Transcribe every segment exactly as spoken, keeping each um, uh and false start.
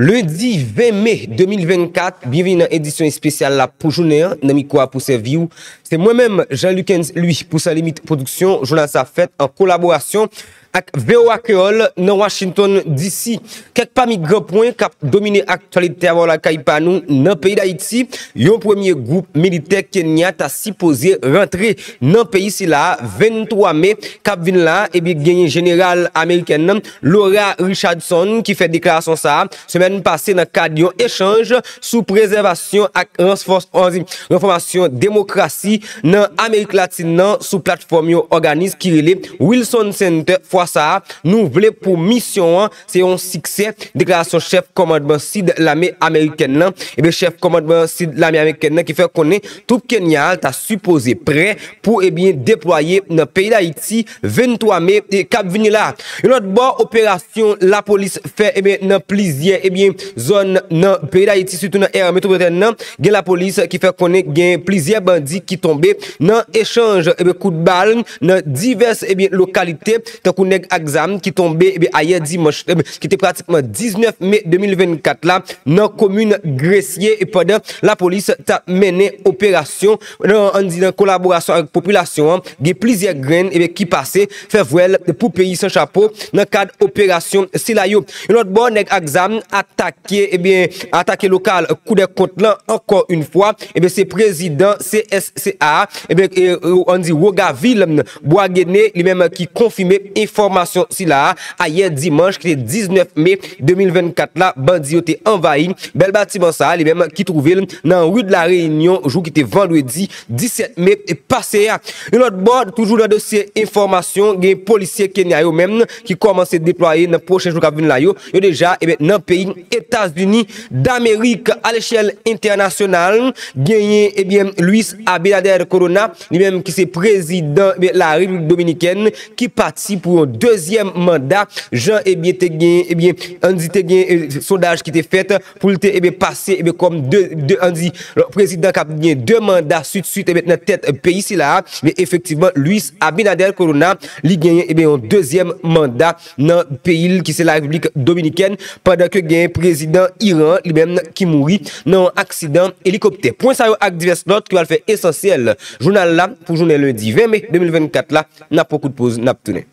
Lendi ven me de mil vennkat, byenveni nan edisyon espesyal la pou jounen an. Nan mikwo a pou sèvi w, se mwen menm, Jean Lucens Louis, pou San Limit Pwodiksyon. Jounal sa fèt an kolaborasyon ak V O A Kreyòl nan Washington D C. Kèk pami gran pwen k ap domine aktyalite a bò lakay pa nou nan peyi Dayiti, yon premye gwoup militè Kenya ta sipoze rantre nan peyi sila a venntwa me k ap vin la, ebyen genyen jeneral amerikèn nan Laura Richardson ki fè deklarasyon sa a semèn pase nan kad yon echanj sou prezèvasyon ak ranfòs-, ranfòmasyon demokrasi nan Amerik Latin nan sou platfòm yon òganis ki rele Wilson Center. Fwa sa a, nou vle pou misyon an se yon siksè, deklarasyon chèf kòmandman Sid lame amerikèn nan. Ebyen, chèf kòmandman Sid lame amerikèn nan ki fè konnen twoup Kenya a ta sipoze prè pou, ebyen, deplwaye nan peyi Dayiti venntwa me, e, k ap vini la. Yon lòt bò, operasyon lapolis fè, ebyen, nan plizyè, ebyen, zòn nan peyi Dayiti, sitou nan area metwopolitèn nan, gen lapolis ki fè konnen gen plizyè bandi ki tonbe nan echanj, ebyen, kout bal nan divès, ebyen, lokalite, tankou nèg ak zam ki tonbe, ebyen, ayè dimanch, ebyen, ki te pratikman diznèf me de mil vennkat la, nan komin Gresye, e pandan lapolis t ap mennen operasyon nan, ann di, nan kolaborasyon avèk popilasyon an, gen plizyè grenn, ebyen, ki pase fè vwèl pou peyi san chapo nan kad operasyon sila yo. Yon lòt bò, nèg ak zam atake, ebyen, atake lokal Kou dè Kont lan ankò yon fwa, ebyen, se prezidan C S C A, ebyen, e, ann di, Wogavil Bwagene, li menm ki konfime enfòmasyon sila a ayè dimanch, ki te diznèf me de mil vennkat la, bandi yo te anvayi bèl batiman sa a, li menm ki twouve l nan ri de la Reyinyon, jou ki te vandredi disèt me pase a. Yon lòt bò, toujou nan dosye enfòmasyon, gen polisye Kenya yo menm ki kòmanse deplwaye nan pwochen jou k ap vin la yo. Yo deja, ebyen, nan peyi Etazini Damerik. A lechèl entènasyonal, genyen, ebyen, Luis Abinader Corona, li menm ki se prezidan, ebyen, la Repiblik Dominikèn, ki pati pou yon dezyèm manda, jan, ebyen, te gen, ebyen, ann di, te gen, e, sondaj ki te fèt pou l te, ebyen, pase, ebyen, kòm de, de, ann di, prezidan k ap gen de manda swit swit, ebyen, nan tèt peyi sila a. Men efektivman, Luis Abinader Corona, li genyen, ebyen, yon dezyèm manda nan peyi l ki se la Repiblik Dominikèn, pandan ke genyen prezidan Iran an, li menm ki mouri nan yon aksidan elikoptè. Pwen sa yo ak divès lòt ki pral fè esansyèl jounal la pou jounen lendi ven me de mil vennkat la. N ap pran kout poz, n ap tounen.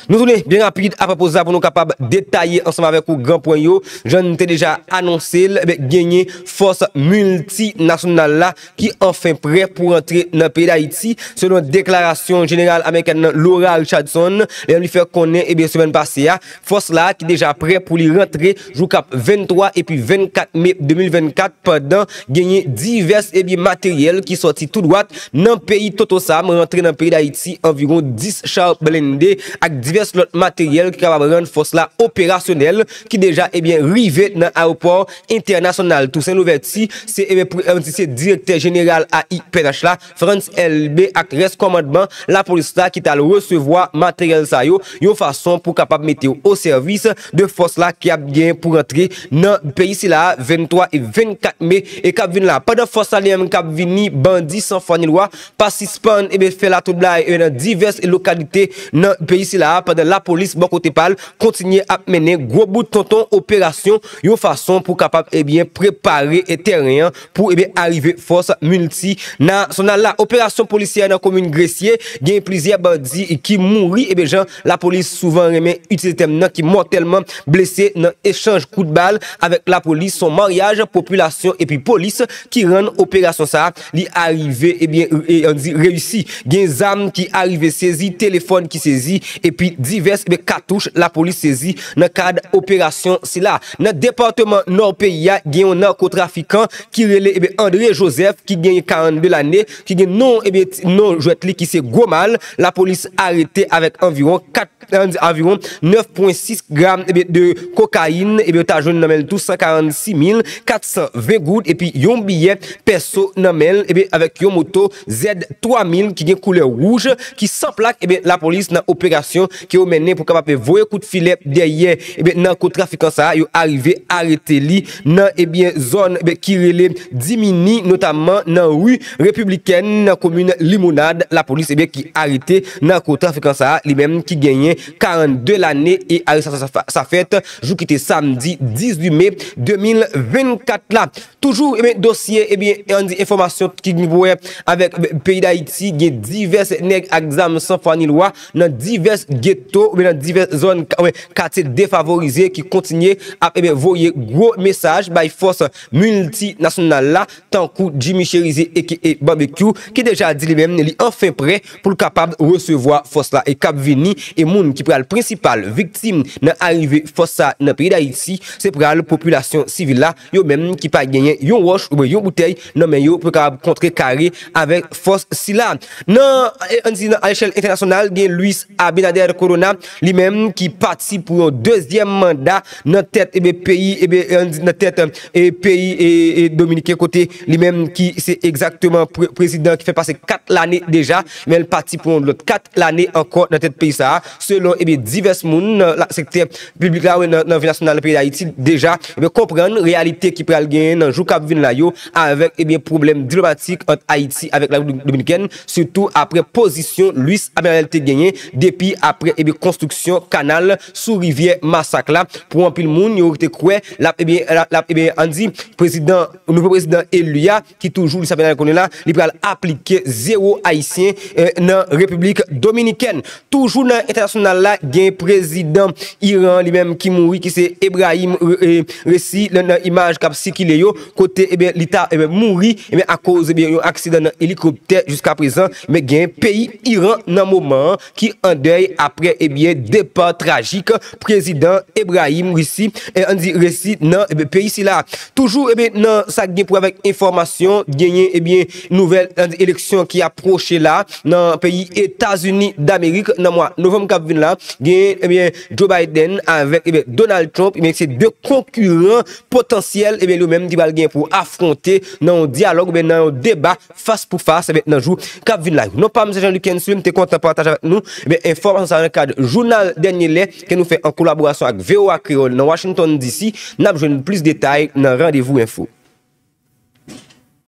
Nou tounen byen rapid apre poz la pou nou kapab detaye ansanm avèk ou gran pwen yo. Jan n te deja anonse l, ebyen, genyen fòs miltinasyonal la ki anfen prè pou rantre nan peyi Dayiti, selon deklarasyon jeneral amerikèn nan Laura Richardson, li menm li fè konnen, ebyen, semèn pase a, fòs la ki deja prè pou li rantre jou k ap venntwa epi vennkat me de mil vennkat, pandan genyen divès, ebyen, materyèl ki sòti tou dwat nan peyi Toto Sam rantre nan peyi Dayiti, anviwon dis cha blende ak divès lòt materyèl ki kapab rann fòs la operasyonèl, ki deja, ebyen, rive nan ayewopò entènasyonal Tousen Louvèti. Se, ebyen, pre-, ann di, se direktè jeneral A I P N H la, Frantz Elbé, ak rès kòmandman lapolis la ki t al resevwa materyèl sa yo, yon fason pou kapab mete yo o sèvis de fòs la ki ap gen pou rantre nan peyi sila a venntwa e vennkat me e k ap vin la. Pandan fòs la li menm k ap vini, bandi san fwa ni lwa pa sispann, ebyen, fè latwoublay, e, nan divès lokalite nan peyi sila a, pandan lapolis, bò kote pa l, kontinye ap mennen gwo bout tonton operasyon, yon fason pou kapab, ebyen, prepare, e, tèren an pou, ebyen, arive fòs miltinasyonal la. Operasyon polisyè nan komin Gresye, gen plizyè bandi ki mouri, ebyen, jan lapolis souvan renmen itilize tèm nan, ki mòtèlman blese nan echanj kout bal avèk lapolis. Se yon maryaj popilasyon epi polis ki rann operasyon sa a, li arive, ebyen, e, ann di, reyisi. Gen zam ki arive sezi, telefòn ki sezi, epi divès, ebyen, katouch lapolis sezi nan kad operasyon sila. Nan depatman Nò peyi a, gen yon nakotrafikan ki rele, ebyen, André Joseph, ki gen karannde lane, ki gen non, ebyen, ti, non jwèt li ki se Gwo Mal. Lapolis arete avèk anviwon kat, ann di, anviwon nèf pwen sis gram, ebyen, de kokayin, ebyen, yo ta jwenn nan men l tou san karannsis mil kat san ven goud, epi yon biyè pèso nan men l, ebyen, avèk yon moto Z twa mil ki gen koulè wouj, ki san plak, ebyen, lapolis nan operasyon ke yo mennen pou kapab voye kout filè dèyè, ebyen, nankotrafikan sa a, yo arive arete li nan, ebyen, zòn, ebyen, ki rele Dimini, notamman nan ri Repiblikèn, nan komin Limonad. Lapolis, ebyen, ki arete nankotrafikan sa a, li menm ki genyen karannde lane, e arestasyon sa, sa fèt jou ki te samdi dizuit me de mil vennkat la. Toujou, ebyen, dosye, ebyen, ann di enfòmasyon ki gen pou wè avèk, ebyen, peyi Dayiti, gen divès nèg ak zam san fwa ni lwa nan divès geto oubyen nan divès zòn, ka-, oubyen katye defavorize ki kontinye ap, ebyen, voye gwo mesaj bay fòs miltinasyonal la, tankou Jimmy Chérizier aka Barbecue, ki deja di li menm li anfen prè pou l kapab resevwa fòs la e k ap vini, e moun ki pral prensipal viktim nan arive fòs sa nan peyi Dayiti, se pral popilasyon sivil la, yo menm ki pa genyen yon wòch oubyen yon boutèy nan men yo pou yo kapab kontrekare avèk fòs sila. Nan, eh, ann di nan echèl entènasyonal, gen Luis Abinader Corona, li menm ki pati pou yon dezyèm manda nan tèt, ebyen, peyi, ebyen, ann di nan tèt, eh, peyi, eh, eh, dominiken, kote li menm ki se egzakteman pre-, prezidan ki fè pase kat lane deja, men l pati pou yon lòt kat lane ankò nan tèt peyi sa a, selon, ebyen, divès moun nan la, sektè piblik la, wi, nan, nan vi nasyonal nan peyi Dayiti, deja, ebyen, konprann reyalite ki pral genyen nan jou k ap vin la yo, avèk, ebyen, pwoblèm diplomatik ant Ayiti avèk Repiblik Dominikèn, sitou aprè pozisyon Luis Abinader te genyen depi aprè, ebyen, konstriksyon kanal sou rivyè Masak la. Pou anpil moun, yo te kwè l ap, ebyen, l ap, l ap, ebyen, ann di, prezidan, nouvo prezidan eli a, ki toujou Luis Abinader Corona, li pral aplike zewo Ayisyen, eh, nan Repiblik Dominikèn. Toujou nan entènasyonal la, gen prezidan Iran, li menm ki mouri, ki se Ebrahim, eh, Resi, nan, nan imaj k ap sikile yo, kote, ebyen, li ta, ebyen, mouri, ebyen, akoz, ebyen, yon aksidan nan elikoptè. Jiska prezan, ebyen, gen peyi Iran nan moman an ki an dèy aprè, ebyen, depa trajik prezidan Ebrahim Resi, eh, ann di, Resi nan, ebyen, peyi sila. Toujou, ebyen, nan sa k gen pou avèk enfòmasyon, genyen, ebyen, nouvèl, ann di, eleksyon ki apwoche la nan peyi Etazini Damerik nan mwa novanm k ap vin la. Genyen, ebyen, Joe Biden avèk, ebyen, Donald Trump, ebyen, se de konkiran potansyèl, ebyen, yo menm ki pral gen pou afwonte nan yon dyalòg, ebyen, nan yon deba fas pou fas, ebyen, nan jou k ap vin la yo. Non pa m se Jean Luckenson, m te kontan pataje avèk nou, ebyen, enfòmasyon sa nan kad jounal Dènye Lè ke nou fè an kolaborasyon ak V O A Kreyòl nan Washington D C. N ap jwenn plis detay nan Randevou Enfo.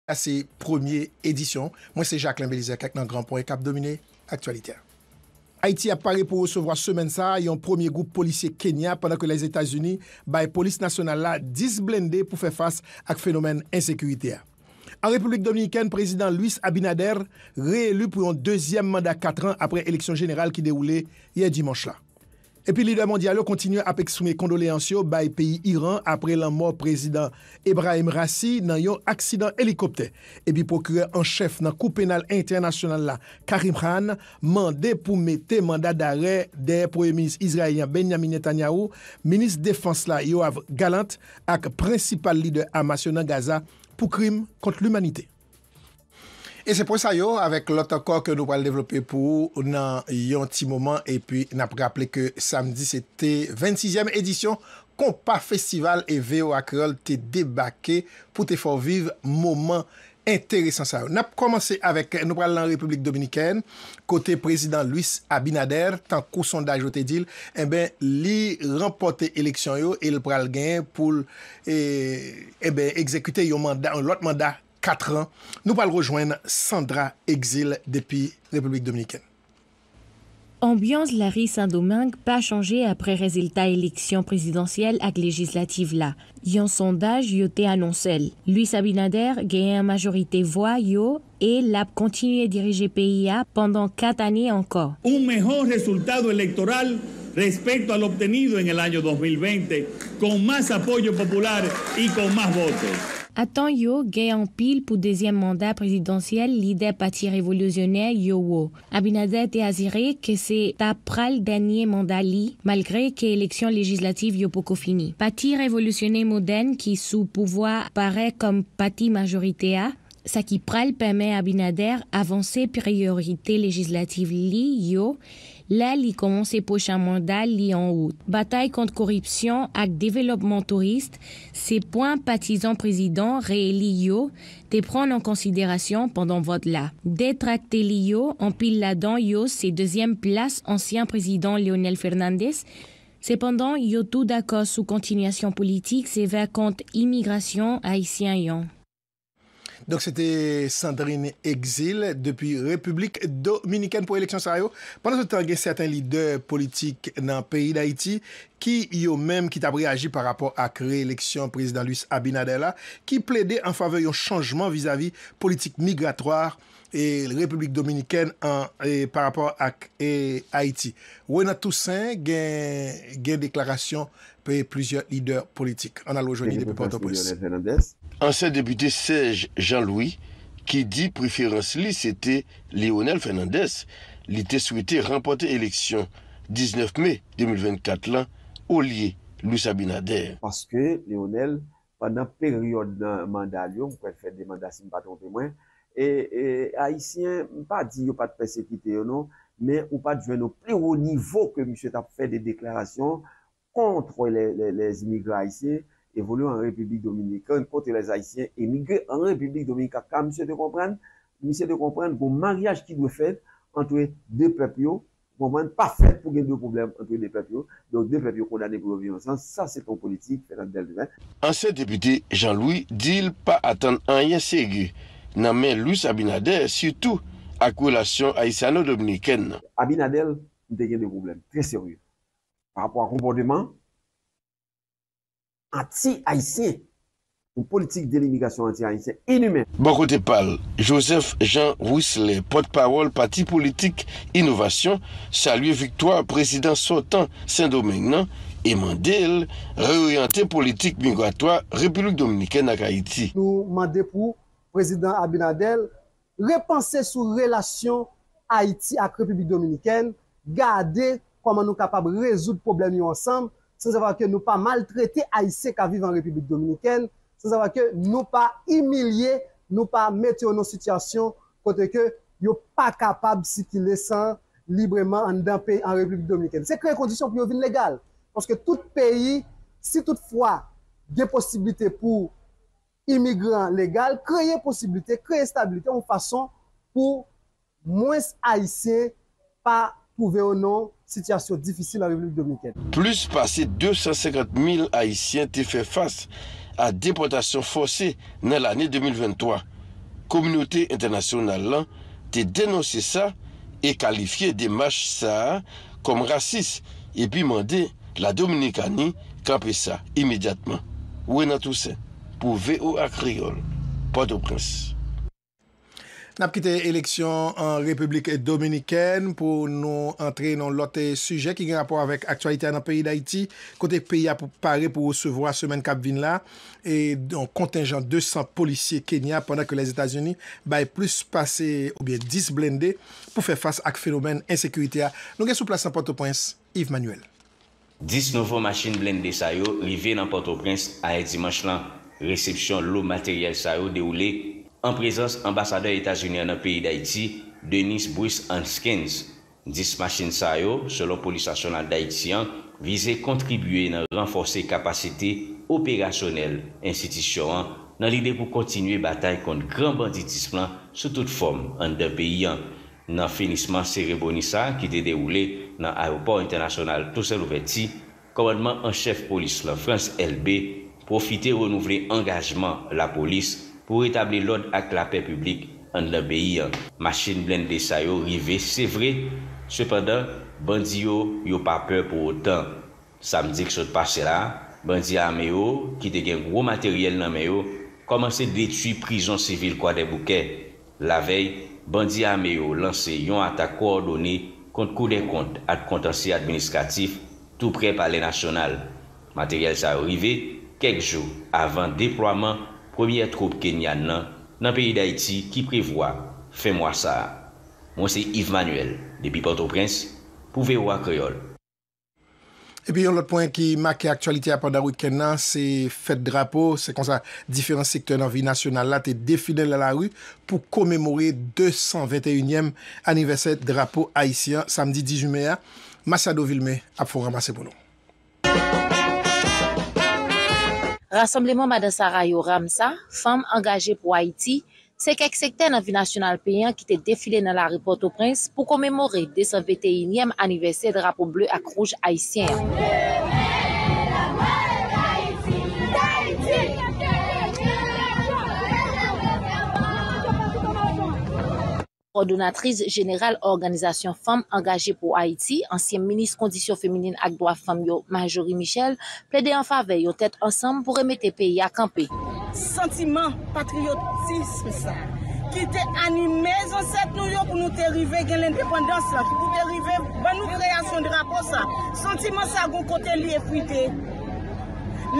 Sa se premye edisyon. Mwen se Jacquelin Belizaire, kèk nan gran pwen k ap domine aktyalite a. Ayiti ap pare pou resevwa semèn sa a yon premye gwoup polisye Kenya pandan ke Lèzetazini bay polis nasyonal la dis blende pou fè fas ak fenomèn ensekirite a. An Repiblik Dominikèn, Prezidan Luis Abinader reeli pou yon dezyèm manda kat an aprè eleksyon jeneral ki dewoule yè dimanch la. Epi lidè mondyal yo kontinye ap eksprime kondoleyans yo bay peyi Iran aprè lanmò Prezidan Ebrahim Raisi nan yon aksidan elikoptè. Epi pwokirè an chèf nan Kou Penal Entènasyonal la, Karim Khan, mande pou mete manda darè dèyè Premye Minis Izrayelyen Benjamin Netanyahu, Minis Defans la, Yoav Gallant, ak prensipal lidè Hamas yo nan Gaza pou krim kont limanite. E se pwen sa yo, avèk lòt ankò ke nou pral devlope pou ou nan yon ti moman, epi n ap raple ke samdi se te vennsizyèm edisyon Konpa Festival e V O A Kreyòl te debake pou te fè w viv moman enteresan sa yo. N ap kòmanse avèk, nou pral nan Repiblik Dominikèn, kote Prezidan Luis Abinader, tankou sondaj yo te di l, enben, li ranpòte eleksyon yo e l pral genyen pou l, e, enben, egzekite yon manda, yon lòt manda kat an. Nou pral rejwenn Sandra Exil depi Repiblik Dominikèn. Anbyans lari Sendomeng pa chanje aprè rezilta eleksyon prezidansyèl ak lejislatif la. Yon sondaj yo te anonse l. Luis Abinader genyen majorite vwa yo e l ap kontinye dirije peyi a pandan kat ane ankò. Un mejor resultado electoral respecto al obtenido en el año dos mil veinte, con más apoyo popular y con más votos. Atant yo gen anpil pou dezyèm manda prezidansyèl lidè Pati Revolisyonè yo wo. Abinader te asire ke se ta pral dènye manda li, malgre ke eleksyon lejislatif yo poko fini. Pati Revolisyonè Modèn ki sou pouvwa parèt kòm pati majorite a, sa ki pral pèmèt Abinader avanse priyorite lejislatif li yo Lè li kòmanse pwochen manda li an wout. Batay kont koripsyon ak devlopman touris se pwen patizan prezidan reyeli yo te pran an konsiderasyon pandan vòt la. Detrakte li yo, anpil ladan yo se dezyèm plas ansyen prezidan Leonel Fernandez. Sepandan, yo tou dakò sou kontinyasyon politik sevè kont imigrasyon ayisyen an. Donk, se te Sandrine Exil depi Repiblik Dominikèn pou eleksyon sa yo. Pandansetan, gen sèten lidè politik nan peyi Dayiti ki, yo menm, ki t ap reyaji pa rapò ak reeleksyon Prezidan Luis Abinader la, ki plede an favè yon chanjman vizavi politik migratwa e Repiblik Dominikèn an, e, pa rapò ak, e, Ayiti. Renan Toussaint gen, gen deklarasyon pe plizyè lidè politik. Ann al rejwenn li depi Pòtoprens. Ansyen depite Serge Jean Louis, ki di preferans li se te Leonel Fernandez, li te swete ranpòte eleksyon diznèf me de mil vennkat lan olye Luis Abinader. Paske Leonel, pandan peryòd nan manda l yo, m kwè l fè de manda si m pa twonpe mwen, e, e Ayisyen, m pa di yo pa t pèsekite yo non, men ou pa t jwenn yon pi wo nivo ke misye t ap fè de deklarasyon contre les, les, les immigrants haïtiens évoluant en République dominicaine, contre les Haïtiens émigrés en République dominicaine. Ka misye te konprann, misye te konprann gon maryaj ki dwe fèt antre de pèp yo, konprann, pa fèt pou gen de pwoblèm antre de pèp yo. Donk de pèp yo kondane pou yo viv ansanm. Sa se t on politik Fernandel te fè. Ansyen depite Jean Louis di l pa atann anyen serye nan men Luis Abinader, sitou ak relasyon ayisyano-dominikèn nan. Abinader, m te gen de pwoblèm trè serye pa rapò a konpòteman anti-ayisyen, yon politik de limigrasyon anti-ayisyen inimen. Bò kote pa l, Joseph Jean Wisley, pòtpawòl pati politik Inovasyon, salye viktwa prezidan sòtan Sendomeng nan e mande l reoryante politik migratwa Repiblik Dominikèn ak Ayiti. Nou mande pou Prezidan Abinader repanse sou relasyon Ayiti ak Repiblik Dominikèn, gade kòman nou kapab rezoud pwoblèm yo ansanm, sanzava ke nou pa maltrete Ayisyen k ap viv an Repiblik Dominikèn, sanzava ke nou pa imilye, nou pa mete yo nan sitiyasyon kote ke yo pa kapab sikile san libreman anndan peyi an Repiblik Dominikèn. Se kreye kondisyon pou yo vin legal. Paske tout peyi, si tout fwa gen posiblite pou imigran legal, kreye posiblite, kreye estabilite, yon fason pou mwens Ayisyen pa twouve yo nan sitiyasyon difisil an Repiblik Dominikèn. Plis pase de san senkant mil Ayisyen te fè fas a depòtasyon fòse nan lane de mil venntwa. Kominote entènasyonal lan te denonse sa e kalifye demach sa a kòm rasis epi mande Ladominikani kanpe sa imedyatman. Renan Toussaint, pou V O A Kreyòl, Pòtoprens. N ap kite eleksyon an Repiblik Dominikèn pou nou antre nan lòt sijè ki gen rapò avèk aktyalite a nan peyi Dayiti, kote peyi a pare pou resevwa semèn k ap vin la e yon kontenjan de san polisye Kenya, pandan ke Lèzetazini bay plis pase oubyen dis blende pou fè fas ak fenomèn ensekirite a. Nou gen sou plas nan Pòtoprens, Yves Manuel. Dis nouvo machin blende sa yo rive nan Pòtoprens ayè dimanch lan. Resepsyon lo materyèl sa yo dewoule an prezans anbasadè Etazini an nan peyi Dayiti, Dennis Bruce Haskins. Dis machin sa yo, selon Polis Nasyonal Dayiti an, vize kontribye nan ranfòse kapasite operasyonèl enstitisyon an nan lide pou kontinye batay kont gran banditis lan sou tout fòm anndan peyi an. Nan finisman seremoni sa a ki te dewoule nan Ayewopò Entènasyonal Toussaint Louverture, Kòmandman an chèf polis lan, Frantz Elbé, pwofite renouvle angajman lapolis pou retabli lòd ak lapè piblik anndan peyi an. Machin blende sa yo rive, se vre, sepandan, bandi yo, yo pa pè pou otan. Samdi k sot pase la a, bandi ame yo, ki te gen gwo materyèl nan men yo, kòmanse detwi prizon sivil Kwadèboukè. Lavèy, bandi ame yo lanse yon atak kowòdone kont Koudèkont ak Kontansye Administratif, toupre Palè Nasyonal. Materyèl sa yo rive kèk jou avan deplwaman premyè twoup kenyan nan nan peyi Dayiti ki prevwa fen mwa sa a. Mwen se Yves Manuel, depi Pòtoprens, pou V O A Kreyòl. Epi yon lòt pwen ki make aktyalite a pandan wikenn nan, se fèt drapo. Se konsa, diferan sektè nan vi nasyonal la te defile nan lari pou komemore de san venteyinyèm anivèsè drapo ayisyen an, samdi dizuit me a. Machado Vilmé ap fè yon ranmase pou nou. Rasanbleman Madan Sara yo, Ramsa, Fanm Angaje pou Ayiti, se kèk sektè nan vi nasyonal peyi an ki te defile nan lari Pòtoprens pou komemore de san venteyinyèm anivèsè drapo ble ak wouj ayisyen an. Kòdonatris jeneral òganizasyon Fanm Angaje pou Ayiti, ansyen minis kondisyon feminin ak dwa fanm yo, Marjorie Michel, plede an favè yon tèt ansanm pou remete peyi a kanpe. Santiman patriyotis sa ki te anime zansèt nou yo pou nou te rive gen lendepandans la, ki pou te rive ban nou kreyasyon drapo sa. Santiman sa gon kote li efrite.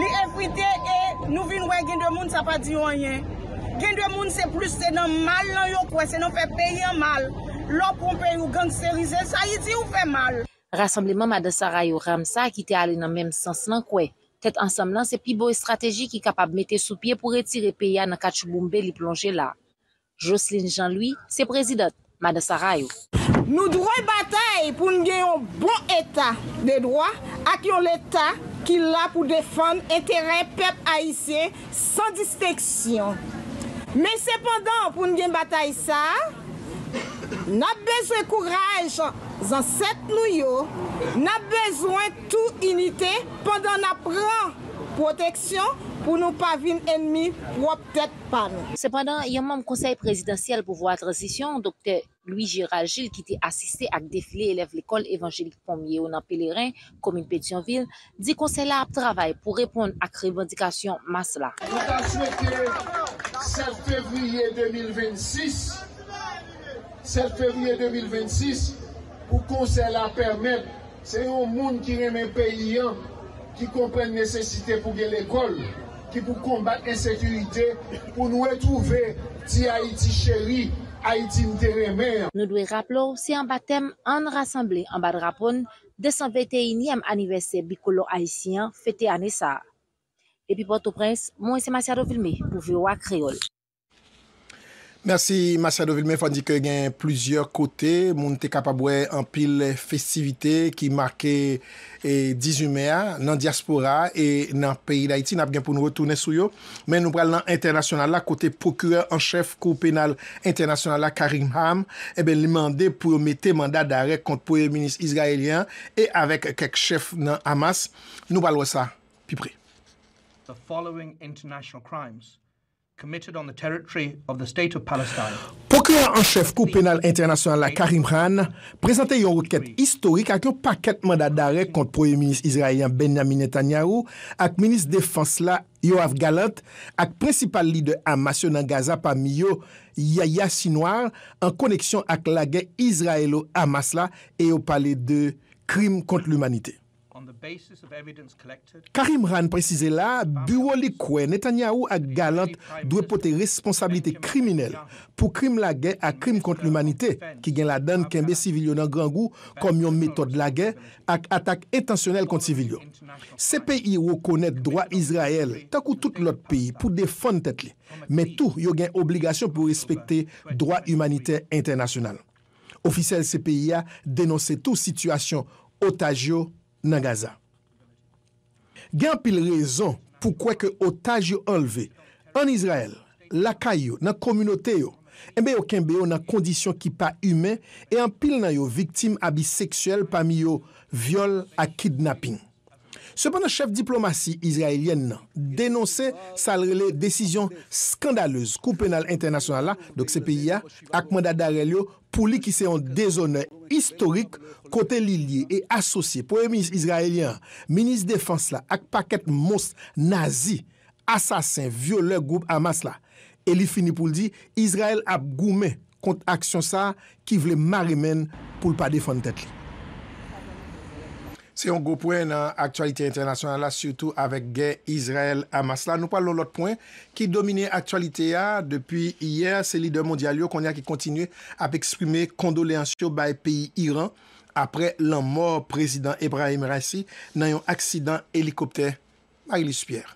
Li efrite e nou vin wè gen de moun sa pa di yo anyen. Gen de moun se plis se nan mal lan yo kwè, se nan fè peyi an mal. Lè w pran yon peyi ou gangsterize, sa yi di ou fè mal. Rasanbleman Madan Sara yo, Ramsa, ki te ale nan menm sans lan kwè tèt ansanm lan se pi bon estrateji ki kapab mete sou pye pou retire peyi a nan katchouboumbe li plonje la. Jocelyn Jean Louis se prezidant Madan Sara yo. Nou dwe batay pou n gen yon bon eta de dwa ak yon Leta ki la pou defann enterè pèp ayisyen san distenksyon. Men sepandan, pou n gen batay sa a, n ap bezwen kouraj zansèt nou yo, n ap bezwen tou inite pandan n ap pran pwoteksyon pou nou pa vin ènmi pwòp tèt pa nou. Sepandan, yon manm Konsèy Prezidansyèl Pouvwa Tranzisyon, Doktè Louis Gérald Gilles, ki te asiste ak defile elèv lekòl evanjelik Ponmye yo nan Peleren, komin Petyonvil, di konsèy la ap travay pou reponn ak revandikasyon mas la. Nou ta swete sèt fevriye de mil vennsis, sèt fevriye de mil vennsis, pou konsèy la pèmèt se yon moun ki renmen peyi an, ki konprann nesesite pou gen lekòl, ki pou konbat ensekirite, pou n retwouve ti Ayiti cheri, Ayiti n te renmen an. Nou dwe raple w, se anba tèm Ann rasanble anba drapo n, de san venteyinyèm anivèsè bikolò ayisyen an fete ane sa a. Depi Pòtoprens, mwen se Masiado Vilmé pou V O A Kreyòl. Mèsi Machado Vilmé. Fò n di ke gen plizyè kote moun te kapab wè anpil festivite ki make e, dizuit me a nan dyaspora a e nan peyi Dayiti. N ap gen pou n retounen sou yo. Men nou pral nan entènasyonal la kote pwokirè an chèf Kou Penal Entènasyonal la, Karim Khan, eben, li mande pou yo mete manda darè kont premye minis izrayelyen an e avèk kèk chèf nan Hamas. Nou pral wè sa pi pre. The following international crimes committed on the territory of the State of Palestine. Pwokirè an chèf Kou Penal Entènasyonal la, Karim Khan, prezante yon rekèt istorik ak yon pakèt manda darè kont Premye Minis Izrayelyen Benjamin Netanyahu ak Minis Defans la, Yoav Gallant, ak prensipal lidè Hamas yo nan Gaza, pami yo Yahya Sinwar, an koneksyon ak lagè Izrayelo-Hamas la, e yo pale de krim kont limanite. Karim Khan presize la a, biwo li kwè Netanyahu ak Gallant dwe pote responsablite kriminèl pou krim lagè ak krim kont limanite ki gen ladan l kenbe sivil yo nan grangou kòm yon metòd lagè ak atak entansyonèl kont sivil yo. Se peyi rekonèt dwa Izrayèl, tankou tout lòt peyi, pou defann tèt li, men tou yo gen obligasyon pou respekte dwa imanitè entènasyonal. Ofisyèl se peyi a denonse tou sitiyasyon otaj yo nan Gaza. Gen anpil rezon pou kwè ke otaj yo anlve ann Izrayèl, lakay yo, nan kominote yo, enben yo kenbe yo nan kondisyon ki pa imen e anpil nan yo viktim abi seksyèl, pami yo vyòl ak kidnaping. Sepandan, chèf diplomasi izrayelyèn nan denonse sa l rele desizyon skandalez Kou Penal Entènasyonal la, donk C P I a, ak manda darè l yo pou li ki se yon dezonè istorik kote li lye e asosye Premye Minis izrayelyen an, Minis Defans la ak pakèt mons nazi, asasen, vyolè gwoup Hamas la. E li fini pou l di, Izrayèl ap goumen kont aksyon sa a ki vle mare men n pou l pa defann tèt li. Se yon gwo pwen nan aktyalite entènasyonal la, sitou avèk gè Izrayèl-Hamas la. Nou pral nan lòt pwen ki domine aktyalite a depi yè. Se lidè mondyal yo kounye a ki kontinye ap eksprime kondoleyans yo bay peyi Iran aprè lanmò Prezidan Ebrahim Raisi nan yon aksidan elikoptè. Marie-Luce Pierre.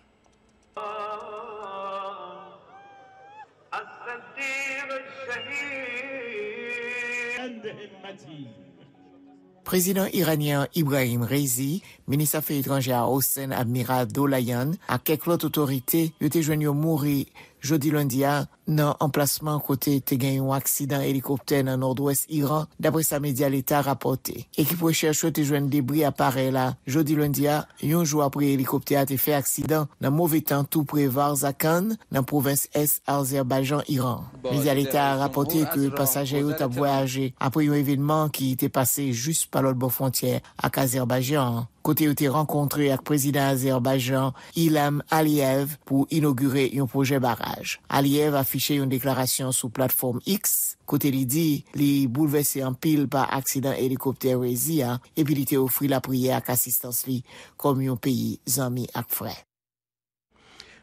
Prezidan iranyen an Ibrahim Reisi, minis afè etranjè a Hossein Amir Abdollahian ak kèk lòt otorite yo te jwenn yo mouri jodi lendi a nan anplasman kote te gen yon aksidan elikoptè nan nòdwès Iran, dapre sa medya leta rapòte. Ekip rechèch yo te jwenn debri aparèy la jodi lendi a, yon jou apre elikoptè a te fè aksidan nan move tan tou pre Varzakan, nan pwovens ès Azèbajan, Iran. Medya leta a rapòte ke pasaje yo t ap vwayaje apre yon evènman ki te pase jis pa lòt bò fwontyè ak Azèbajan an, kote yo te rankontre ak Prezidan Azèbajan Ilham Aliyev pou inogire yon pwojè baraj. Aliyev afiche yon deklarasyon sou platfòm X, kote li di li boulvèse anpil pa aksidan elikoptè Reisi a, epi li te ofri lapriyè ak asistans li kòm yon peyi zanmi ak frè.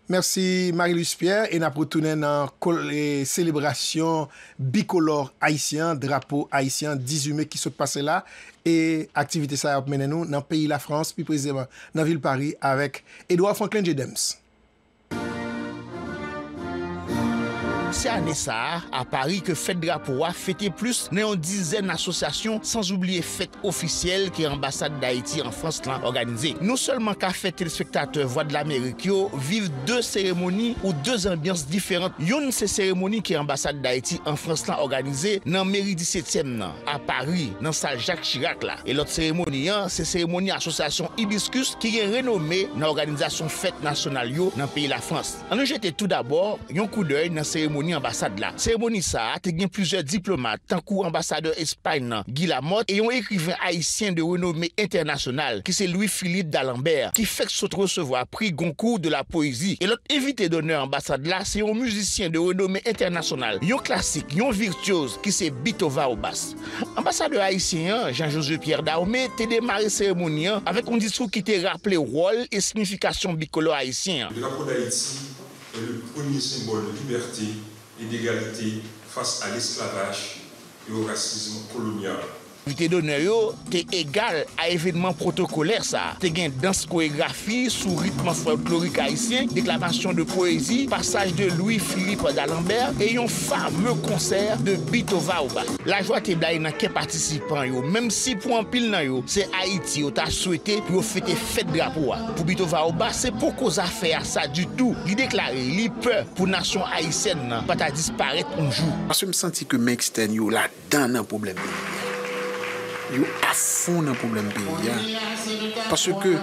Mèsi Marie-Luce Pierre, e n ap retounen nan selebrasyon bikolò ayisyen an, drapo ayisyen an, dizuit me ki sot pase la, e aktivite sa a ap mennen nou nan peyi Lafrans, pi presizeman nan vil Pari, avèk Edouard Franklin Jedems. Se ane sa a, a Pari, ke fèt drapo a fete plis nan yon dizèn asosyasyon, sanzoubliye fèt ofisyèl ke Anbasad Dayiti an Frans lan òganize. Nou sèlman ka fè telespektatè Vwadlamerik yo viv de seremoni ou de anbyans diferan. Youn se seremoni ke Anbasad Dayiti an Frans lan òganize nan meri disetyèm nan, a Pari, nan sal Jak Chirak la. E lòt seremoni an, se seremoni asosyasyon Hibiscus ki gen renome nan òganizasyon fèt nasyonal yo nan peyi Lafrans. Ann nou jete toudabò yon koudèy nan seremoni anbasad la. Seremoni sa a te gen plizyè diplomat, tankou anbasadè Espay nan, Guy Lamothe, e yon ekriven ayisyen de renome entènasyonal, ki se Louis Philippe D'Alembert, ki fèk sot resevwa pri Goncourt de la Poésie. E lòt envite donè anbasad la, se yon mizisyen de renome entènasyonal, yon klasik, yon virtyoz, ki se Bitova Obas. Anbasadè ayisyen an, Jean Josué Pierre Daume, te demare seremoni an avèk yon diskou ki te raple wòl e siyifikasyon bikolò ayisyen an. Le drapeau d'Haïti est le premier symbole de liberté et d'égalité face à l'esclavage et au racisme colonial. Envite donè yo te egal a evènman pwotokolè sa a. Te gen dans koregrafi sou ritm fòlklorik ayisyen, deklamasyon de pwezi, pasaj de Louis Philippe D'Alembert e yon fame konsè de Bitova Obas. Lajwa te blayi nan kè patisipan yo, menm si pou anpil nan yo, se Ayiti yo ta swete pou yo fete fèt drapo a. Pou Bitova Obas, se poko zafè a sa ditou. Li deklare li pè pou nasyon ayisyèn nan pa ta disparèt yon jou. Paske m santi ke men ekstèn yo la dan nan pwoblèm peyi a. Yo afon nan pwoblèm peyi a. Paske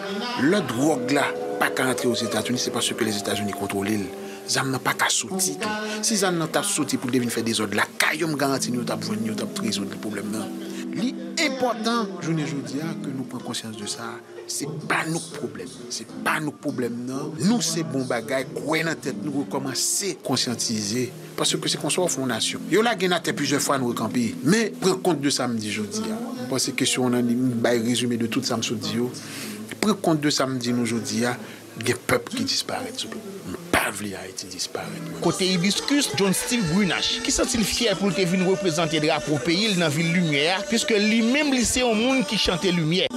lè dwòg la pa ka antre Ozetazini, se paske Lèzetazini kontwole l. Zam nan pa ka soti tou. Si zam nan t ap soti pou l te vin fè dezòd lakay yo, m garanti nou yo t ap jwenn, yo t ap rezoud pwoblèm nan. Li enpòtan jounen jodi a ke nou pran konsyans de sa. Se pa nou k pwoblèm nan. Se pa nou k pwoblèm nan. Nou se bon bagay, kwè nan tèt nou, rekòmanse konsyantize. Paske se konsa w fè yon nasyon. Yo lage n atè plizyè fwa, nou rekanpe. Men, pran kont de sa m di jodi a. M panse kesyon w nan, m bay rezime de tout sa m sot di yo. Pran kont de sa m di nou jodi a, gen pèp ki disparèt sou pèp. M pa vle Ayiti disparèt, mwen. Kote Hibiscus, John Steve Brunache, ki santi l fyè pou l te vin reprezante drapo peyi l nan vil limyè a, piske li menm li se yon moun ki chante limyè.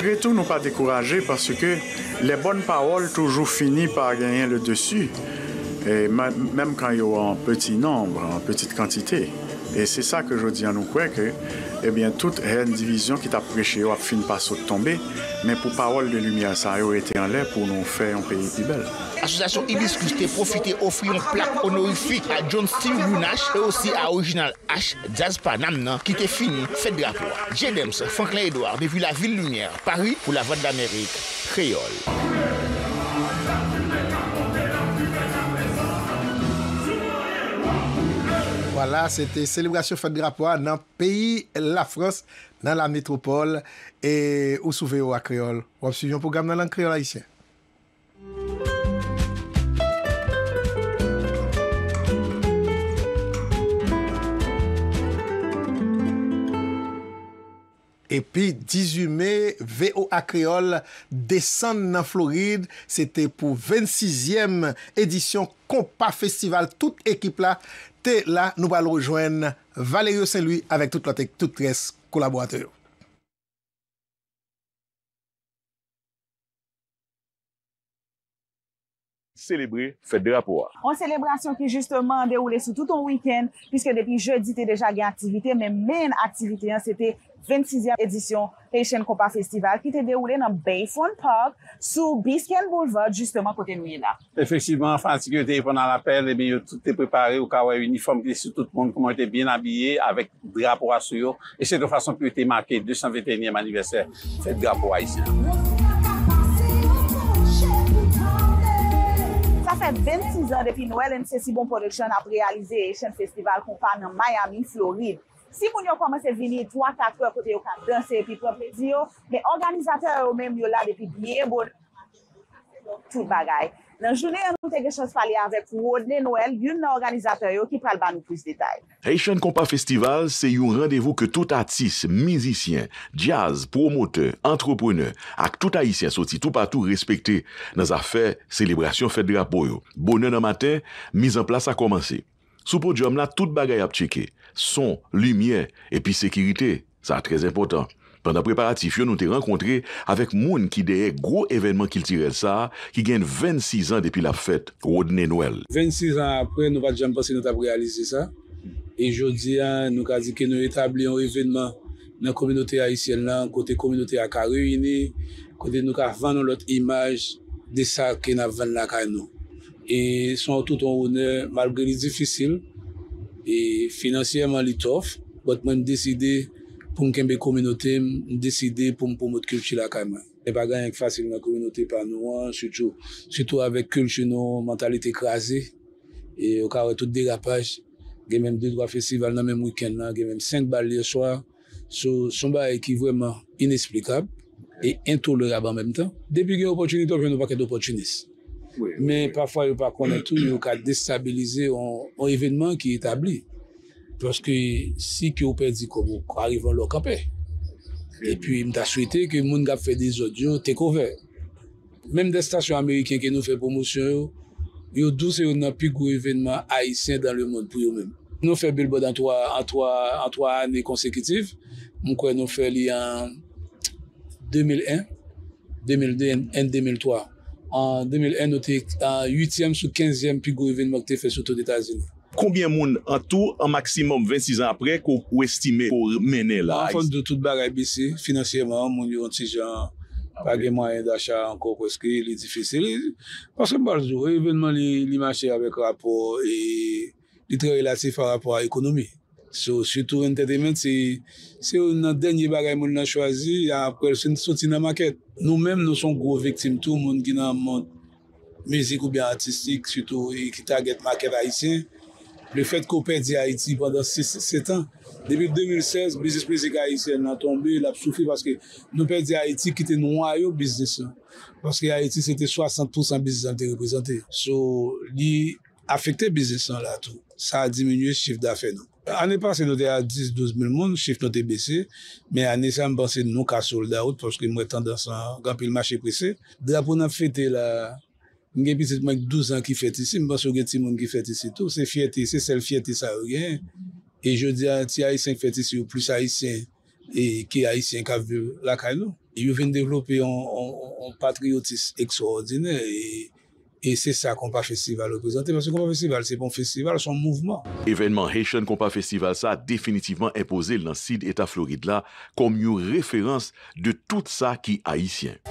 Malgre tou, nou pa dekouraje paske les bonnes paroles toujours finissent par gagner le dessus, et ma- même quand il y a un petit nombre, en petite quantité. E se sa ke jodi a nou kwè ke, ebyen, tout hèn divizyon ki t ap preche yo ap fin pa sot tonbe, men pou pawòl de limyè sa yo rete anlè pou nou fè yon peyi pi bèl. Asosyasyon Hibiscus te pwofite ofri yon plak onorifik a John Steve Brunache e osi a Original H, Djaz Panam nan, ki te fini fèt drapo a. Jedems Franklin Edouard, depi Lavil Limyè, Pari, pou Lavwadlamerik Kreyòl. Vwala, se te selebrasyon fèt drapo a nan peyi Lafrans, nan la metwopòl, e ou sou V O A Kreyòl. W ap swiv yon pwogram nan lang kreyòl ayisyen. Epi dizuit me, V O A Kreyòl desann nan Florid. Se te pou vennsizyèm edisyon Konpa Festival. Tout ekip la te la. Nou pral rejwenn Valerio Saint Louis avèk tout lòt, tout rès kolaboratè yo. Selebre fèt drapo a. Yon selebrasyon ki jisteman dewoule sou tout yon wikenn, piske depi jedi te deja gen aktivite, men men aktivite an se te vennsizyèm edisyon Haitian Compas Festival ki te dewoule nan Bayfront Park sou Biscayne Boulevard, jisteman kote nou ye la. Efektivman, fanatik yo te reponn a lapèl, ebyen yo tout te prepare, ou ka wè inifòm ki te sou tout moun, kòman yo te byen abiye avèk drapo a sou yo, e se yon fason pou yo te make de san venteyinyèm anivèsè fèt drapo ayisyen an. Sa fè vennsis an depi Noël and Ceci Bon Production ap reyalize Haitian Festival Compas nan Miami, Florid. Si moun yo kòmanse vini twa, kat è kote yo ka danse epi pran plezi yo, men òganizatè yo menm yo la depi byen bonè. Tout bagay. Nan jounen an, nou te gen chans pale avèk Rodney Noël, youn nan òganizatè yo, ki pral ba nou plis detay. Haitian Compas Festival se yon randevou ke tout atis, mizisyen, djaz, pwomotè, antreprenè, ak tout Ayisyen soti toupatou respekte nan zafè selebrasyon fèt drapo yo. Bonè nan maten, mizanplas la kòmanse. Sou podyòm la, tout bagay ap tcheke. Son, limyè, epi sekirite. Sa trè enpòtan. Pandan preparatif yo, nou te rankontre avèk moun ki dèyè gwo evènman kiltirèl sa a, ki gen vennsis an depi l ap fèt, Rodney Noël. Vennsis an apre, nou pa t janm panse nou t ap reyalize sa. E jodi a, nou ka di ke nou etabli yon evènman nan kominote ayisyèn lan, kote kominote a ka reyini, kote nou ka vann yon lòt imaj de sa ke n ap vann lakay nou. E se yon tout yon onè, malgre li difisil, e finansyèman li tough, but mwen m deside pou m kenbe kominote m, m deside pou m pwomot kilti lakay mwen. E pa gen anyen k fasil nan kominote pa nou an, sitou, sitou avèk kilti nou, mantalite kraze. E ou ka wè tout derapaj, gen menm de twa festival nan menm wikenn nan, gen menm senk bal yè swa. So, se yon bagay ki vrèman inesplikab e entolerab an menm tan. Depi gen opòtinite, w ap jwenn yon pakèt opòtinis. Wi, wi, men wi. Pafwa, yo pa konnen tou, yo ka destabilize yon, yon evènman ki etabli. Paske si ke w pèdi kòb ou, ka rive yon lè w kanpe. Epi, m ta swete ke moun k ap fè dezòd yo take over. Menm de stasyon ameriken ke nou fè pwomosyon yo, yo di w se youn nan pi gwo evènman ayisyen dans le monde pou yo menm. Nou fè billboard an twa, an twa, an twa ane konsekitif. M kwè nou fè li an de mil en, de mil de and de mil twa. An de mil en, nou te an uityèm sou kenzyèm pi gwo evènman ki te fè sou tout Etazini. Konbyen moun an tou, an maksimòm vennsis an apre, ke w estime ke w mennen la? An fòm de tout bagay bese finansyèman, moun yo yon ti jan pa gen mwayen dacha ankò, prèske li difisil. Paske m pral di w, evènman li, li mache avèk rapò e li trè relatif pa rapò a ekonomi. So, sitou entertainment, se, se youn nan dènye bagay moun nan chwazi, apre l fin soti nan makèt. Nou menm, nou se yon gwo viktim tou, moun ki nan mond mizik oubyen atistik, sitou e ki target makèt ayisyen. Lefètke w pèdi Ayiti pandan sis, sèt an, depi de mil sèz, biznis mizik ayisyèn nan tonbe, l ap soufri paske nou pèdi Ayiti ki te nwayo biznis lan. Paske Ayiti se te swasant pousan biznis lan te reprezante. So, li afekte biznis lan la tou. Sa diminye chif dafè nou. Ane pase, nou te a dis, douz mil moun, chif nou te bese. Men ane sa, m panse nou ka sold out, paske m wè tandans lan, gen anpil mache prese. Drapo n ap fete la, m gen pitit mwen k douz an ki fèt isi, m panse w gen timoun ki fèt isi tou. Se fyète, se sèl fyète sa yo genyen. E jodi a, ti Ayisyen k fèt isi yo plis Ayisyen e ke Ayisyen k ap viv lakay nou. Yo vin devlope yon, yon, yon patriyotis ekstrawòdinè e, e se sa Konpa Festival reprezante, paske Konpa Festival se pa yon festival, se yon mouvman. Evènman Haitian Compas Festival sa definitivman enpoze l nan sid eta Florid la kòm yon referans de tout sa ki ayisyen.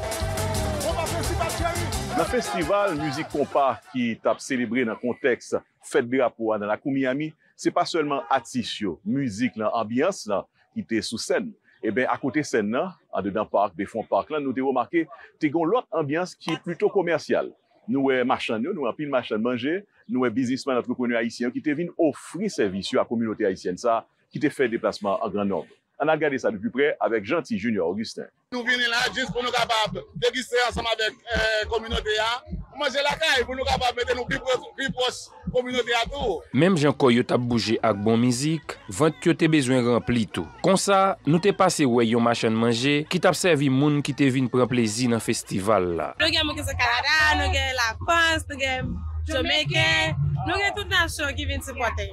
Nan festival mizik konpa ki t ap selebre nan kontèks fèt drapo a nan lakou Miami, se pa sèlman atis yo, mizik lan, anbyans lan ki te sou sèn. Eben, akote sèn nan, andedan park, Bayfront Park lan, nou te remake te gen yon lòt anbyans ki plito komèsyal. Nou wè machann yo, nou wè anpil machann manje, nou wè biznismenn, antreprenè ayisyen yo ki te vin ofri sèvis yo a kominote ayisyèn sa a ki te fè deplasman an gran nonb. Ann al gade sa de pi prè avèk Jeanty Junior Augustin. Nou vini la jis pou nou kapab degiste ansanm avèk, eh, kominote a. Pou manje lakay, pou nou kapab mete nou pi pwòch, pi pwòch kominote a tou. Menm jan kò yo t ap bouje ak bon mizik, vant yo te bezwen ranpli tou. Konsa, nou te pase wè yon machann manje ki t ap sèvi moun ki te vin pran plezi nan festival la. Nou gen moun ki sot Kanada, nou gen Lafrans, nou gen Jamaican, nou gen tout nasyon ki vin sipòte.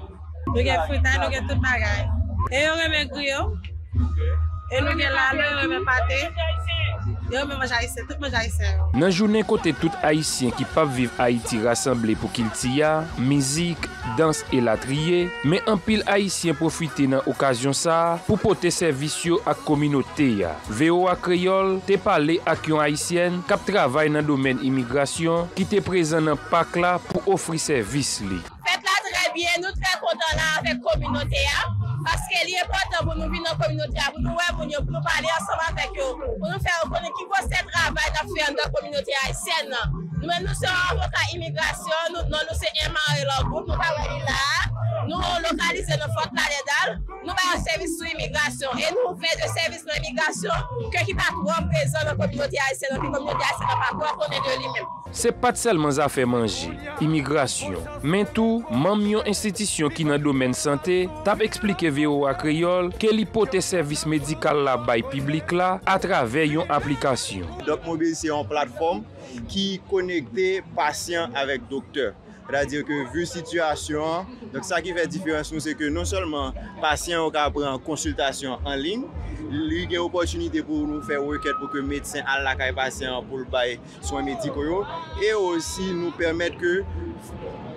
Nou gen fritay, nou gen tout bagay. E yo renmen griyo. E nou gen lalo, yo renmen pate, yo renmen manje ayisyen, tout manje ayisyen yo. Nan jounen kote tout Ayisyen ki p ap viv Ayiti rasanble pou kilti a, mizik, dans elatriye, men anpil Ayisyen pwofite nan okazyon sa a pou pote sèvis yo ak kominote a. V O A Kreyòl te pale ak yon Ayisyèn k ap travay nan domèn imigrasyon ki te prezan nan pak la pou ofri sèvis li. Fèt la trè byen, nou trè kontan la avèk kominote a, paske li enpòtan pou nou vin nan kominote a, pou nou wè moun yo, pou nou pale ansanm avèk yo, pou nou fè yo konnen ki gwosè travay n ap fè anndan kominote ayisyèn nan. Nou menm, nou se yon avoka imigrasyon, nou, non nou se Emma Relò Group, nou pa wè li la a. Nou lokalize nan Fort Lauderdale, nou bay yon sèvis sou imigrasyon, e nou vle de sèvis nan imigrasyon, ke ki pa twò prezan nan kominote ayisyèn nan, ke kominote ayisyèn nan pa twò konnen de li menm. Se pa t sèlman zafè manje, imigrasyon, men tou manm yon enstitisyon ki nan domèn sante t ap eksplike V O A Kreyòl ke li pote sèvis medikal la bay piblik la atravè yon aplikasyon. Doc Mobile se yon platfòm ki konekte pasyan avèk doktè. Sètadi ke vi sitiyasyon an, donk sa ki fè diferans nou, se ke non sèlman pasyan yo ka pran konsiltasyon an liy, li gen opòtinite pou nou fè rekèt pou ke medsen al lakay pasyan an pou l bay swen mediko yo, e osi nou pèmèt ke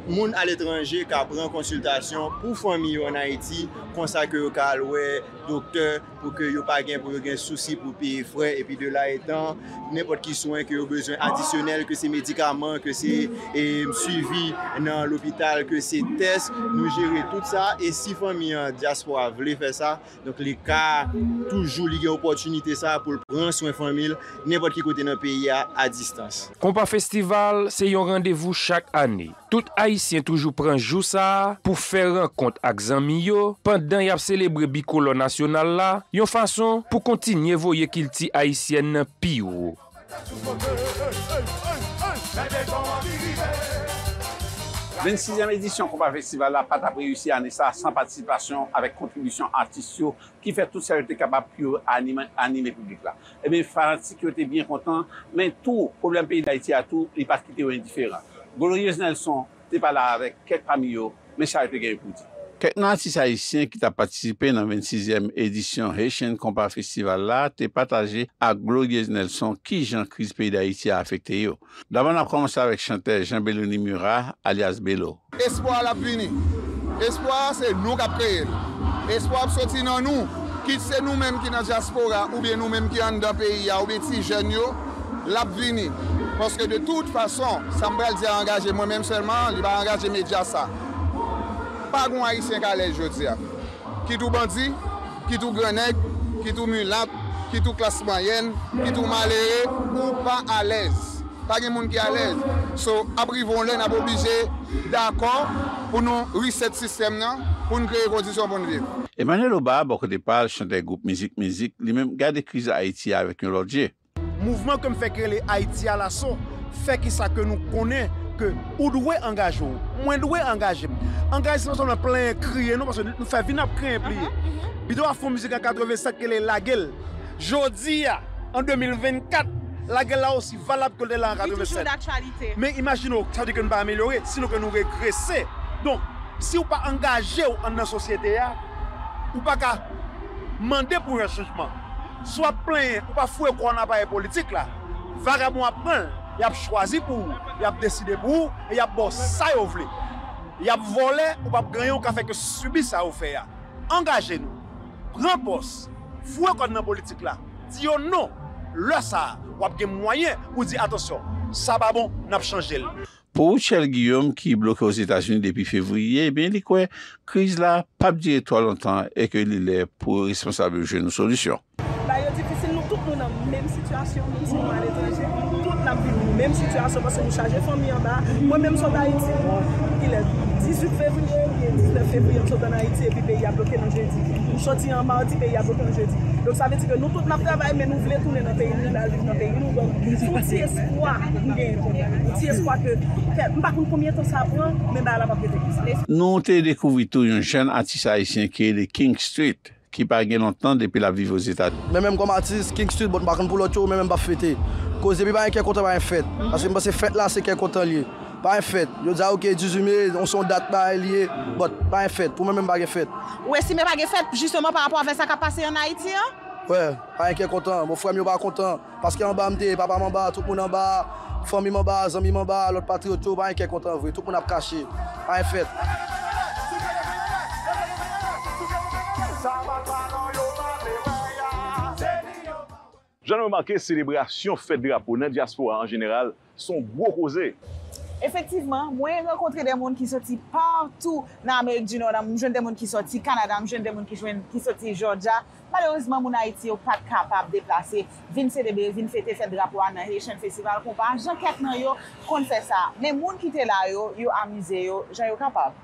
moun aletranje ka pran konsiltasyon pou fanmi yo ann Ayiti, konsa ke yo ka al wè doktè, pou ke yo pa gen pou yo gen sousi pou peye frè, epi de la etan, nenpòt ki swen ke yo bezwen adisyonèl, ke se medikaman, ke se, e, swivi nan lopital, ke se tès, nou jere tout sa, e si fanmi an dyaspora vle fè sa, donk li ka toujou, li gen opòtinite sa pou l pran swen fanmi l nenpòt ki kote nan peyi a, a distans. Konpa Festival se yon randevou chak ane. Tout Ayisyen toujou pran jou sa a pou fè rankont ak zanmi yo pandan y ap selebre bikolò nasyonal la, yon fason pou kontinye voye kilti ayisyèn nan pi wo. Vennsizyèm edisyon Konpa Festival la pa t ap reyisi ane sa a san patisipasyon avèk kontribisyon atis yo ki fè tout sa yo te kapab pou yo anime, anime piblik la. Ebyen, fanatik yo te byen kontan, men tou, pwoblèm peyi Dayiti a tou, li pa t kite yo endiferan. Glorieuse Nelson te pale avèk kèk pami yo, men sa yo te genyen pou di. Kèk nan atis ayisyen ki t ap patisipe nan vennsizyèm edisyon Haitian Compas Festival la te pataje ak Glorieuse Nelson kijan kriz peyi Dayiti a afekte yo. Dabò, n ap kòmanse avèk chantè Jean Belony Murat, alyas Belo. Espwa l ap vini. Espwa a, se nou k ap kreye l. Espwa ap soti nan nou, kit se nou menm ki nan dyaspora, oubyen nou menm ki anndan peyi a, oubyen ti jèn yo, l ap vini. Paske de tout fason, sa m pral di a angaje mwen menm sèlman, li pa angaje medya sa. Pa gen yon Ayisyen k alèz jodi a. Kit ou bandi, kit ou grannèg, kit ou milat, kit ou klas mwayèn, kit ou malere, ou pa alèz. Pa gen moun ki alèz. So, ap rive yon lè n ap oblije dakò pou nou reset sistèm nan, pou n kreye kondisyon pou n viv. Emmanuel Oba, bò kote pa l, chantè gwoup Mizik Mizik, li menm gade kriz Ayiti a avèk yon lòt je. Mouvman ke m fè k rele Ayiti Alaso fè kisa ke nou konnen ke ou dwe angaje w, mwen dwe angaje m. Angaje se pa sèlman plenyen, kriye non, paske nou fè vi n ap kriye, pliye. Bidon a fè yon mizik an katrevennsèt ki rele Lage l. Jodi a, an de mil vennkat, lage l la osi valab ke l te la an katrevennsèt. Men imajine w, sa vle di ke nou pa amelyore, sinon ke nou regrese. Donk, si w pa angaje w anndan sosyete a, ou pa ka mande pou yon chanjman. Si w ap plenyen, ou pa foure kò w nan aparèy politik la, vagabon ap pran l, y ap chwazi pou ou, y ap deside pou ou, e y ap ba w sa yo vle. Y ap vòlè, ou p ap genyen, ou ka fè ke sibi sa yo fè a. Angaje nou. Pran pòz. Foure kò n nan politik la. Di yo non. Lè sa a, w ap gen mwayen pou di, atansyon, sa pa bon, n ap chanje l. Pou Rutshelle Guillaume, ki bloke Ozetazini depi fevriye, ebyen, li kwè kriz la p ap dire twò lontan e ke li lè pou responsab yo jwenn yon solisyon. Bagay yo difisil, nou tout nou nan menm sitiyasyon, menm si nou aletranje, tout n ap viv menm sitiyasyon paske nou chaje fanmi anba. Mwen menm sot Ayiti, kilè, dizuit fevriye oubyen diznèf fevriye m sot ann Ayiti epi peyi a bloke nan jedi. M soti an madi, peyi a bloke nan jedi. Donk sa vle di ke nou tout n ap travay, men nou vle tounen nan peyi nou, n al viv nan peyi nou. Donk se yon ti espwa m genyen kounye a. Yon ti espwa ke, kè, m pa konn konbyen tan sa pran, men bagay la p ap rete konsa. Nou te dekouvri tou yon jèn atis ayisyen ki rele King Street, ki pa gen lontan depi l ap viv Ozetazini. Men menm kòm atis, King Street, bon, m pa konn pou lòt yo, men menm m p ap fete. Koz depi pa gen kè kontan, pa gen fèt. Paske m panse fèt la, se kè kontan l ye. Pa gen fèt. Yo di a, oke, dizuit me, se yon dat bagay li ye, but pa gen fèt. Pou mwen menm, pa gen fèt. Ou estime pa gen fèt, jisteman, pa rapò avèk sa k ap pase ann Ayiti an? Wè, pa gen kè kontan. Bon, frè m yo pa kontan. Paske anba m te ye, papa m anba, tout moun anba, fanmi m anba, zanmi m anba, lòt patriyòt yo, pa gen kè kontan vre. Tout moun ap kache. Pa gen fèt. Jan nou remake, selebrasyon fèt drapo nan dyaspora an jeneral se yon gwo koze. Efektivman, mwen rankontre de moun ki soti patou nan Amerik di Nò, m jwenn de moun ki soti Kanada, m jwenn de moun ki jwenn ki soti Jòjya. Malerezman, moun Ayiti yo pa t kapab deplase, vin selebre, vin fete fèt drapo a nan Haitian Festival, konpa jan kèk nan yo konn fè sa. Men moun ki te la yo, yo amize yo jan yo kapab.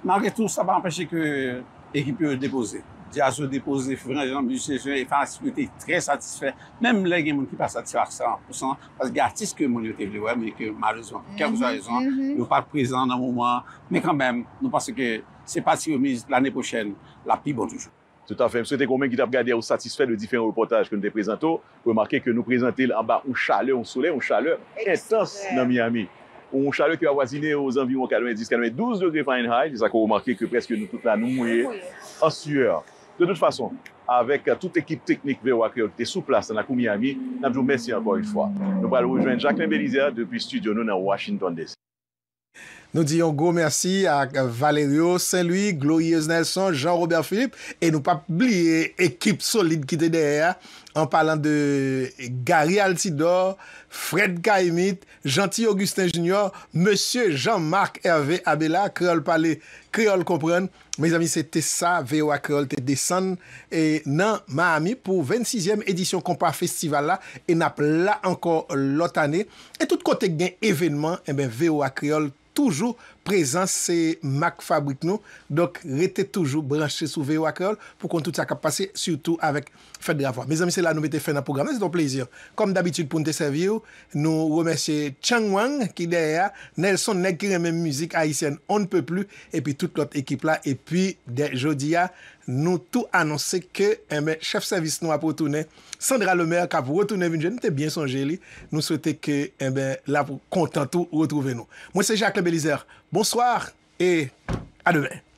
Malgre tou, sa pa anpeche ke ekip yo depoze. Djaz yo depoze, frè Jean, mizisyen e fanatik yo te trè satisfè. Menm lè gen moun ki pa satisfè ak san pou san, paske gen atis ke moun yo te vle wè, men ke malerezman, pou kèlkeswa rezon, yo pa t prezan nan moman an. Men kanmenm, nou panse ke se pati remiz lane pwochèn, l ap pi bon toujou. Toutafè, m swete ke w menm ki t ap gade a, ou satisfè de diferan repòtaj ke nou te prezante w. Remake ke nou prezante l anba yon chalè, yon solèy, yon chalè entans nan Miami. Yon chalè ki avwazine ozanviwon katrevenndis, katrevendouz degre Fahrenheit, se sa ke w remake ke prèske nou tout la nou mouye an siyè. De tout fason, avèk tout ekip teknik V O A Kreyòl ki te sou plas nan lakou Miami, n ap di w mèsi ankò yon fwa. Nou pral rejwenn Jacquelin Belizaire depi estidyo nou nan Washington D C. Nou di yon gwo mèsi ak Valerio Saint Louis, Glorieuse Nelson, Jean Robert Philippe, e nou p ap bliye ekip solid ki te dèyè a, an palan de Gary Altidor, Fred Caïmite, Jeanty Augustin Junior, Mesye Jean Marc Hervé Abela, Kreyòl Pale, Kreyòl Konprann. Mezanmi, se te sa V O A Kreyòl te desann e nan Miami pou vennsizyèm edisyon Konpa Festival la, e n ap la ankò lòt ane. E tout kote k gen evènman, enben V O A Kreyòl toujou prezan, se mak fabrik nou. Donk, rete toujou branche sou V O A Kreyòl pou konn tout sa k ap pase, sitou avèk fèt drapo a. Mezanmi, se la nou mete fen nan pwogram nan. Se te yon plezi, kòm dabitid, pou n te sèvi w. Nou remèsye Chang Wang ki dèyè a, Nelson, nèg ki renmen mizik ayisyèn on ne peut plus, epi tout lòt ekip la. Epi, dè jodi a, nou tou anonse ke, enben, chèf sèvis nou ap retounen, Sandra Lemaire, k ap retounen vin jwe. Nou te byen sonje li. Nou swete ke, enben, l ap kontan tou retwouve nou. Mwen se Jacquelin Belizaire. Bonsoir e a demen.